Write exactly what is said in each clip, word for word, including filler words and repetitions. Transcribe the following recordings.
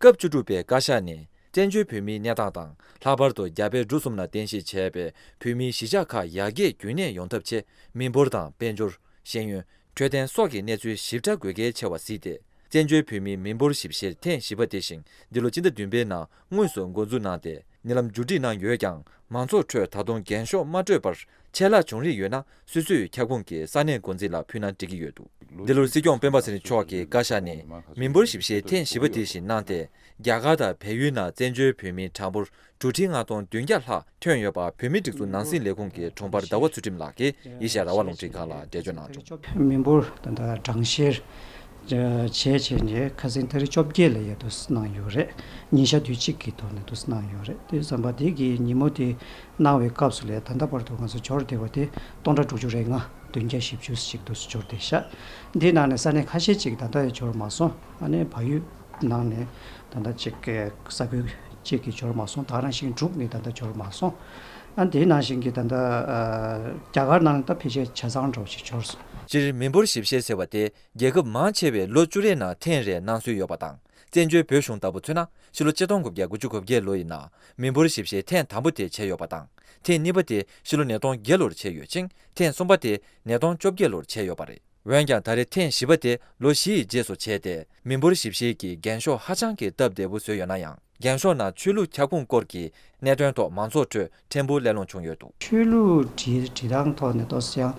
སྐབས་བཅུ་དྲུག་པའི་བཀའ་ཤག་ནས་བཙན་བྱོལ་བོད་མིའི་གནས་སྟངས་དང་། ལྷག་པར་དུ་རྒྱ་བལ་འབྲུག་གསུམ་ལ་རྟེན་གཞི་བྱས་པའི་བོད་མིའི་གཞིས་ཆགས་ཁག་ཡར་རྒྱས་རྒྱུན་གནས་ཡོང་ཐབས་ཆེད། མི་འབོར་དང་། དཔལ་འབྱོར། ཤེས་ཡོན། འཕྲོད་བསྟེན་སོགས་ཀྱི་གནས་ཚུལ་ཞིབ་ཕྲ་དགོས་གལ་ཆེ་བ་གཟིགས་ཏེ། བཙན་བྱོལ་བོད་མིའི་མི་འབོར་ཞིབ་བཤེར་ཐེངས་བཞི་པ་དེ་བཞིན་འདི་ལོ་སྤྱི་ཟླ་བདུན་པའི་ནང་དངོས་སུ་འགོ་འཛུགས་གནང་སྟེ། གཉིད་ལམ་མཇུག་སྒྲིལ་གནང་ཡོད་ཀྱང་། མང་ཚོགས་ཁྲོད་ད་དུང་འགེངས་ཤོག་མ་སྤྲོད་པར་ཆད་ལྷག་བྱུང་རིགས་ཡོད་ན། སོ་སོའི་ཁྱབ་ཁོངས་ཀྱི་ས་གནས་འགོ་འཛིན་ལ་ཕུལ་ན་འགྲིག་གི་ཡོད་འདུག་འདི་ལོར་སྲིད་སྐྱོང་སྤེན་པ་ཚེ་རིང་མཆོག་གིས་བཀའ་ཤག་ནས་མི་འབོར་ཞིབ་བཤེར་ཐེངས་བཞི་པ་དེ་བཞིན་གནང་སྟེ། རྒྱ་གར་དང་བལ་ཡུལ་ནང་བཙན་བྱོལ་བོད་མིའི་གྲངས་འབོར་དྲུག་ཁྲི་ལྔ་སྟོང་བདུན་བརྒྱ་ལྷག་ཐོན་ཡོད་པ། བོད་མིའི་སྒྲིག་འཛུགས་ནང་སྲིད་ལས་ཁུངས་ཀྱི་དྲུང་འཕར་ཟླ་བ་ཚུལ་ཁྲིམས་ལགས་ཀྱིས་ཨེ་ཤ་ཡ་རང་དབང་རླུང་འཕྲིན་ཁང་ལ་འགྲེལ་བརྗོད་གནང་བྱུང་། མི་འབོར་ད་ལྟ་གྲངས་བཤེར་བྱས་བྱས་ནས་ཁ་སང་ཏ་རིག་བཅོ་བརྒྱད་ལ་ཡ་དུ་གནང་ཡོད་རེད། ཉིན་ཞག་དུས་གཅིག་གི་ཐོག་ནས་དུ་གནང་ཡོད་རེད། དེ་ཙམ་པ་དེ་གི་ཉིན་མོ་དེ་གནང་བའི་སྐབས་སུ་ལས་ད་ལྟ་བར་དུ་ང་ཚོ་འབྱོར་བསྡད་པ་དེ་སྟོང་ཕྲག་དྲུག་ཅུ་རེ་ལྔ་བདུན་བརྒྱ་བཞི་བཅུ་ཞིག་ཏུ་འབྱོར་བསྡད་ཤག་འདིའི་ནང་ནས་ས་གནས་ཁ་ཤས་ཅིག་ད་ལྟ་ཡང་འབྱོར་མ་སོང་། ཨ་ནི་བལ་ཡུལ་ནང་ནས་ད་ལྟ་ཅིག་ས་ཁུལ་གཅིག་གིས་འབྱོར་མ་སོང་། ད་ག་ནང་བཞིན་འབྲུག་ནས་ད་ལྟ་འབྱོར་མ་སོང་། ཨ་དེའི་ནང་བཞིན་གྱི་ད་ལྟ་རྒྱ་གར་ནང་ནས་ད་ཕལ་ཆེར་ཆ་ཚང་འདྲ་བོ་ཞིག་འབྱོར་སོང་། སྤྱིར་མི་འབོར་ཞིབ་བཤེར་ཟེར་བ་དེ་རྒྱལ་ཁབ་མང་ཆེ་བས་ལོ་བཅུ་རེའི་ནང་ཐེངས་རེ་གནང་སྲོལ་ཡོད་པ་དང་། བཙན་བྱོལ་བོད་གཞུང་ལྟ་བུ་མཚོན་ན། ཕྱི་ལོ་ཆིག་སྟོང་དགུ་བརྒྱ་དགུ་བཅུ་གོ་བརྒྱད་ལོ་ཡི་ནང་མི་འབོར་ཞིབ་བཤེར་ཐེངས་དང་པོ་དེ་བྱས་ཡོད་པ་དང་། ཐེངས་གཉིས་པ་དེ་ཕྱི་ལོ་ཉིས་སྟོང་བརྒྱད་ལོར་བྱས་ཡོད་ཅིང་། ཐེངས་གསུམ་པ་དེ་ཉིས་སྟོང་བཅོ་བརྒྱད་ལོར་བྱས་ཡོད་པ་རེད། འོན་ཀྱང་ད་རེས་ཐེངས་བཞི་པ་དེ་ལོ་བཞི་ཡི་རྗེས་སུ་བྱས་ཏེ། མི་འབོར་ཞིབ་བཤེར་གྱི་འགེངས་ཤོག་ཧ་ཅང་གི་སྟབས་བདེ་པོ་བཟོས་ཡོད་ན་ཡང་། འགེངས་ཤོག་ནང་ཆོས་ལུགས་ཁྱབ་ཁོངས་སྐོར་གྱི་གནད་དོན་ཐོག་མང་ཚོགས་ཁྲོད་ཕྲན་བུ་གླེང་སློང་བྱུང་ཡོད་འདུག་ཆོས་ལུགས་འབྲི་འབྲི་སྟངས་ཐོག་ནས་ཏོག་ཙམ་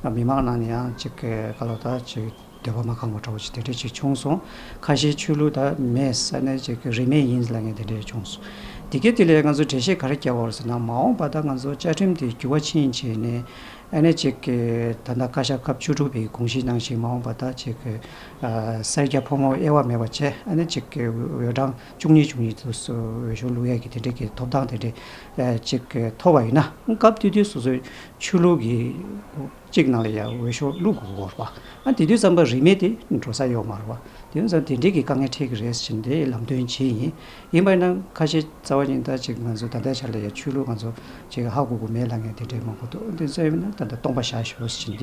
ཡང་མི་མང་ནང་ནས་ཡང་ཅིག་ག་ལ་ད་ཅིག་འདོད་པ་མ་ཁེངས་པ་འདྲ་བོ་ཅིག་དེ་འདྲ་ཅིག་བྱུང་སོང་། ཁ་ཤས་ཆོས་ལུགས་ད་མེད་ས་ནས་ཅིག་རིས་མེད་ཡིན་ལབ་མཁན་དེ་འདྲ་བྱུང་སོང་། དེ་གའི་དེ་ལས་ང་ཚོ་འགྲེལ་བཤད་ག་རེ་བརྒྱབ་པ་རེད་ཟེར་ན། མ་འོངས་པ་ད་ང་ཚོ་བཅའ་ཁྲིམས་དེ་འགྱུར་བ་ཕྱིན་བྱས་ནས། ཨ་ནི་ཅིག་གི་ད་ལྟ་བཀའ་ཤག་སྐབས་བཅུ་དྲུག་པའི་དགོངས་གཞི་ནང་བཞིན་མ་འོངས་པ་ད་ཅིག་གི་ཨ་སེར་སྐྱ་ཕོ་མོ་དབྱེ་བ་མེད་པ་བྱས། ཨ་ནི་ཅིག་གི་འོས་གྲངས་བཅུ་གཉིས་བཅུ་གཉིས་དུ་འོས་ཤོག་བླུག་ཡས་ཀྱི་དེ་འདྲའི་གི་ཐོབ་ཐང་དེ་འདྲའི་ཨ་ཅིག་གི་ཐོབ་པ་ཡིན་ན། སྐབས་དེ་དུས་སོ་སོའི་ཆོས་ལུགས་ཀྱི་གཅིག་ནང་ལ་ཡ་འོས་ཤོག་བླུག་དགོས་པ། ཨ་དེ་དུས་ཙམ་པ་རིས་མེད་དེ་འགྲོ་ས་ཡོད་མ་རེད་པ། དེ་ཡིན་ཙང་དེ་འདྲའི་གི་དཀའ་ངལ་འཕྲད་ཀྱི་རེད་ཟེར་ནས་ལམ་སྟོན་བྱས་ཡིན། ཡིན་པ་ཡིན་ན་ཁ་ཤས་རྩ་བ་ཉིད་ད་ཅིག་ང་ཚོ་ད་ལྟའི་ཆར་ལ་ཡ་ཆོས་ལུགས་ང་ཚོ་ཅིག་ཧ་གོ་གི་མེད་ལབ་མཁན་དེ་འདྲའི་མང་པོ་འདུག་དེ་ཚོ་ཡིན་ན་ད་ལྟ་སྟོང་པ་བཞག་ཤོག་ཟེར་ནས་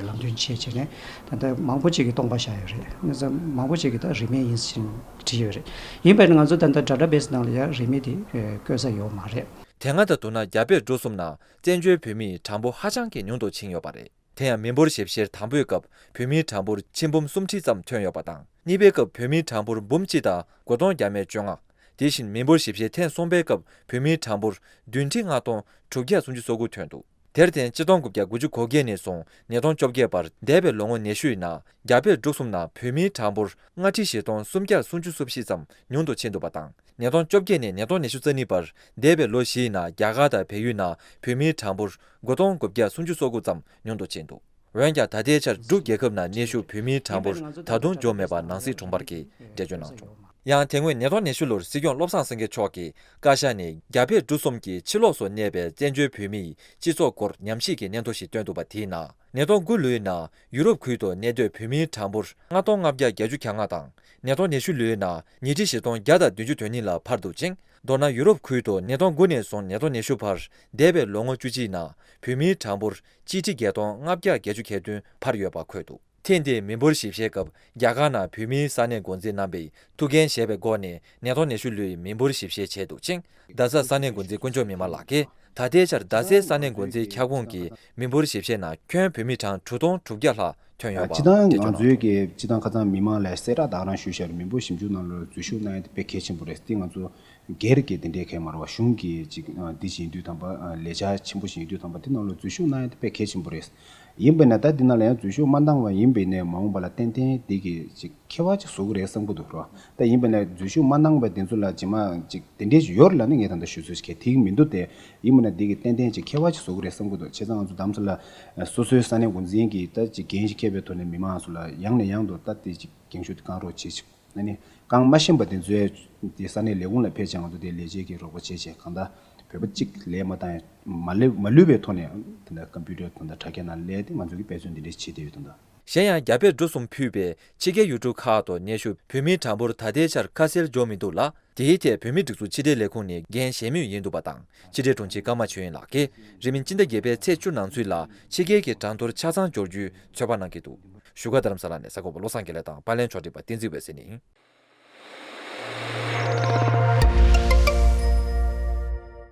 ལམ་སྟོན་བྱས་བྱས་ནས། ད་ལྟ་མང་པོ་ཅིག་གིས་སྟོང་པ་བཞག་ཡོད་རེད། ང་ཚོ་མང་པོ་ཅིག་གིས་ད་རིས་མེད་ཡིན་ཟེར་བྲིས་ཡོད་རེད། ཡིན་པ་ཡིན་ན་ང་ཚོ་ད་ལྟ་ཌ་ཊ་བེ་སི་ནང་ལ་ཡ་རིས་མེད་དེ་བཀོད་ས་ཡོད་མ་རེད། དེ་སྔ་དང་བསྡུར་ན་རྒྱ་བལ་འབྲུག་གསུམ་ནང་བཙན་བྱོལ་བོད་མིའི་གྲངས་འབོར་ཧ་ཅང་གི་ཉུང་དུ་ཕྱིན་ཡོད་པ་རེད། དེ་ཡང་མི་འབོར་ཞིབ་བཤེར་དང་པོའི་སྐབས་བོད་མིའི་གྲངས་འབོར་ཆིག་འབུམ་སུམ་ཁྲི་ཙམ་ཐོན་ཡོད་པ་དང་། གཉིས་པའི་སྐབས་བོད་མིའི་གྲངས་འབོར་འབུམ་གཅིག་དང་དགུ་སྟོང་བརྒྱ་མེད་བཅོ་ལྔ། དེ་བཞིན་མི་འབོར་ཞིབ་བཤེར་ཐེངས་གསུམ་པའི་སྐབས་བོད་མིའི་གྲངས་འབོར་བདུན་ཁྲི་ལྔ་སྟོང་དྲུག་བརྒྱ་སུམ་ཅུ་སོ་དགུ་ཐོན་འདུག་དེར་བརྟེན་ཆིག་སྟོང་དགུ་བརྒྱ་དགུ་བཅུ་གོ་བརྒྱད་ནས་བཟུང་ཉིས་སྟོང་བཅོ་བརྒྱད་བར་འདས་པའི་ལོ་ངོ་ཉི་ཤུ་ཡི་ནང་རྒྱ་བལ་འབྲུག་གསུམ་ནང་བོད་མིའི་གྲངས་འབོར་ལྔ་ཁྲི་བཞི་སྟོང་སུམ་བརྒྱ་སུམ་ཅུ་སོ་བཞི་ཙམ་ཉུང་དུ་ཕྱིན་འདུག་པ་དང་། ཉིས་སྟོང་བཅོ་བརྒྱད་ནས་ཉིས་སྟོང་ཉི་ཤུ་རྩ་གཉིས་བར་འདས་པའི་ལོ་བཞིའི་ནང་རྒྱ་གར་དང་བལ་ཡུལ་ནང་བོད་མིའི་གྲངས་འབོར་དགུ་སྟོང་དགུ་བརྒྱ་སུམ་ཅུ་སོ་དགུ་ཙམ་ཉུང་དུ་ཕྱིན་འདུག་འོན་ཀྱང་ད་ལྟའི་ཆར་འབྲུག་རྒྱལ་ཁབ་ནང་གནས་བཞུགས་བོད་མིའི་གྲངས་འབོར་ད་དུང་འབྱོར་མེད་པ་ནང་སྲིད་དྲུང་འཕར་གྱིས་འགྲེལ་བརྗོད་གནང་བྱུང་། ཡང་དེ་སྔོན་ཉིས་སྟོང་ཉི་ཤུ་ལོར་སྲིད་སྐྱོང་བློ་བཟང་སེང་གེ་མཆོག་གིས་བཀའ་ཤག་ནས་རྒྱ་བལ་འབྲུག་གསུམ་གྱི་ཕྱི་ལོགས་སུ་གནས་པའི་བཙན་བྱོལ་བོད་མིའི་སྤྱི་ཚོགས་སྐོར་ཉམས་ཞིབ་ཀྱི་སྙན་ཐོ་ཞིག་བཏོན་འདུག་པ། དེའི་ནང་ཉིས་སྟོང་དགུ་ལོའི་ནང་ཡུ་རོབ་ཁུལ་དུ་གནས་སྡོད་བོད་མིའི་གྲངས་འབོར་ལྔ་སྟོང་ལྔ་བརྒྱ་བརྒྱད་ཅུ་གྱ་ལྔ་དང་། ཉིས་སྟོང་ཉི་ཤུ་ལོའི་ནང་ཉིས་ཁྲི་བཞི་སྟོང་བརྒྱ་དང་བདུན་ཅུ་དོན་གཉིས་ལ་འཕར་འདུག་ཅིང་། མདོར་ན་ཡུ་རོབ་ཁུལ་དུ་ཉིས་སྟོང་དགུ་ནས་བཟུང་ཉིས་སྟོང་ཉི་ཤུ་བར་འདས་པའི་ལོ་ངོ་བཅུ་གཅིག་ནང་བོད་མིའི་གྲངས་འབོར་གཅིག་ཁྲི་བརྒྱད་སྟོང་ལྔ་བརྒྱ་བརྒྱད་ཅུ་གྱ་བདུན་འཕར་ཡོད་པ་འཁོད་འདུག་ཐེངས་འདིའི་མི་འབོར་ཞིབ་བཤེར་སྐབས་རྒྱ་གར་ནང་བོད་མིའི་ས་གནས་འགོ་འཛིན་རྣམ་པས་ཐུགས་འགན་བཞེས་པའི་སྒོ་ནས་ཉིས་སྟོང་ཉི་ཤུ་ལོའི་མི་འབོར་ཞིབ་བཤེར་བྱས་འདུག་ཅིང་། རྡ་ས་ས་གནས་འགོ་འཛིན་དཀོན་མཆོག་མི་དམངས་ལགས་ཀྱིས་ད་ལྟའི་ཆར་རྡ་སའི་ས་གནས་འགོ་འཛིན་ཁྱབ་ཁོངས་ཀྱི་མི་འབོར་ཞིབ་བཤེར་ནང་ཁྱོན་བོད་མི་གྲངས་དྲུག་སྟོང་དྲུག་བརྒྱ་ལྷག་ཐོན་ཡོད་པ་སྤྱི་བཏང་འགྲེལ་བརྗོད་ང་ཚོའི་གནང་གི་སྤྱི་བཏང་ཁ་སང་མི་མང་ལ་གསལ་བསྒྲགས་དང་རང་ཞུས་བཞག་རེད། མི་འབོར་ཞིབ་འཇུག་ནང་ལ་འཛུལ་ཞུགས་གནང་ཡ་དེ་དཔེ་གལ་ཆེན་པོ་རེད། དེ་ང་ཚོ་སྒེར་གྱི་དེ་འདྲའི་གལ་མ་རེད་བ། གཞུང་གི་ཅིག་འདི་ཞིག་ཡིན་དུས་ཙམ་པ་ལས་འཆར་ཆེན་པོ་ཞིག་ཡིན་དུས་ཙམ་པ་དེ་ནང་ལ་འཛུལ་ཞུགས་གནང་ཡ་དེ་དཔེ་གལ་ཆེན་པོ་རེད། ཡིན་པས་ན་ད་འདི་ནང་ལ་ཡང་འཛུལ་ཞུགས་མ་གནང་བ་ཡིན་པས་ནས་མ་འོངས་པ་ལ་ཏན་ཏན་དེ་གི་ཅིག་ཁྱད་པར་ཅིག་བཟོ་གི་རེད་བསམ་གི་འདུག་རོ། ད་ཡིན་པས་ན་འཛུལ་ཞུགས་མ་གནང་བའི་དེ་ཚོ་ལ་རྗེས་མ་ཅིག་དེ་འདྲས་ཞིག་ཡོད་རེད་ལབ་ནས་ངས་ད་ལྟ་ཞུ་ཚོད་ཞིག་གལ་དེ་གི་མི་འདུག་སྟེ། ཡིན་པས་ན་དེ་གི་ཏན་ཏན་ཅིག་ཁྱད་པར་ཅིག་བཟོ་གི་རེད་བསམ་གི་འདུག་བྱས་ཙང་ང་ཚོ་དམ་ས་ལ་སོ་སོའི་ས་གནས་འགོ་འཛིན་གྱིས་ད་ཅིག་འགན་ཞིག་འཁྱེར་བའི་ཐོག་ནས་མི་མང་ཚོ་ལ་ཡང་ནས་ཡང་དུ་ད་དེ་ཅིག་འགེངས་ཤོག་དེ་བསྐང་རོགས་བྱེད་ཅིག་ཨ་ནི་བསྐང་མ་ཤེས་པ་དེ་ཚོའི་དེ་ས་གནས་ལས་ཁུངས་ལ་ཕེབས་བྱས་ང་ཚོ་དེ་ལས་བྱེད་ཀྱི་རོགས་པ་བྱས་བྱས་གང་ལྟར་བོད་པ་གཅིག་ལས་མ་བཏང་ཡ་མ་ལུས་མ་ལུས་པའི་ཐོག་ནས་ད་ལྟ་ཀམ་པུ་ཊར་དང་ད་དྲ་རྒྱ་ནང་ལས་དེ་ང་ཚོ་གི་དཔེ་མཚོན་འདི་འདྲས་བྱེད་བསྡད་ཡོད་དོ། གཞན་ཡང་རྒྱ་བལ་འབྲུག་གསུམ་ཕུད་པའི་ཕྱི་རྒྱལ་ཡུལ་གྲུ་ཁག་ཏུ་གནས་བཞུགས་བོད་མིའི་གྲངས་འབོར་ད་ལྟའི་ཆར་ཁ་གསལ་འབྱོར་མི་འདུག་ལ། དེའི་ཐད་བོད་མིའི་སྒྲིག་འཛུགས་ཕྱི་དྲིལ་ལས་ཁུངས་ནས་འགན་བཞེས་མུས་ཡིན་འདུག་པ་དང་། ཕྱི་དྲིལ་དྲུང་ཆེ་ཀརྨ་ཆོས་དབྱིངས་ལགས་ཀྱིས་རིང་མིན་སྤྱི་ཟླ་བརྒྱད་པའི་ཚེས་བཅུ་ནང་ཚུད་ལ་ཕྱི་རྒྱལ་གྱི་གྲངས་ཐོར་ཆ་ཚང་འབྱོར་རྒྱུའི་ཚོད་དཔག་གནང་གི་འདུག་བཞུགས་སྒར་རྡ་རམ་ས་ལ་ནས་གསར་འགོད་པ་བློ་བཟང་དགེ་ལེགས་དང་པར་ལེན་ཕྱོགས་སྒྲིག་པ་བསྟན་འཛིན་འོད་ཟེར་ཡིན།